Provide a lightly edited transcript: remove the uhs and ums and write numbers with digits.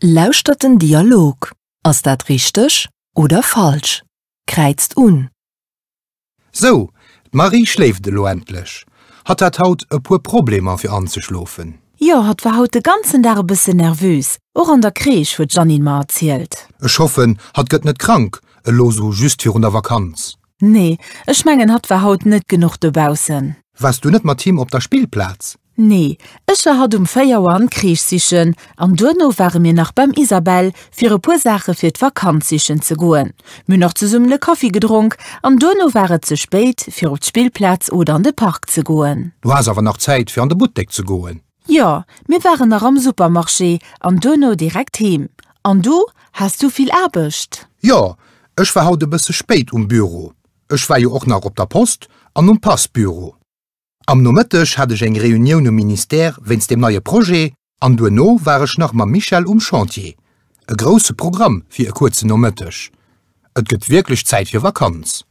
Lauschtert den Dialog. Ass dat richteg oder falsch? Kräizt un. Sou, d'Marie schléift elo endlech. Hatt hat haut e puer Problemer fir anzeschlofen. Jo, hatt war haut de ganzen Dag e bëssen nervös, och an der Crèche, huet d'Jeannine mer erzielt. Ech hoffen, hatt gëtt net krank, elo sou just virun der Vakanz. Nee, ech mengen hatt war haut net genuch dobaussen. Waars du net mat him op der Spillplaz? Nee, ech war haut um 4 Auer an d'Crèche sichen an duerno ware mir nach beim Isabelle fir e puer Saache fir d'Vakanz sichen ze goen. Mir hunn nach zesummen e Kaffi gedronk an duerno war et ze spéit fir op d'Spillplaz oder an de Park ze goen. Du has awer nach Zäit fir an de Buttek ze goen. Jo, mir waren nach am Supermarché an duerno direkt heem. An du, has du vill Aarbecht? Jo, ech war haut e bësse spéit um Büro. Ech war jo och nach op der Post an um Passbüro. Am Nomëtteg hat ech eng Reunioun um Ministère wéinst deem neie Projet an duerno war ech nach mam Michel um Chantier. E grousse Programm fir e kuerzen Nomëtteg. Et gëtt wierklech Zäit fir Vakanz.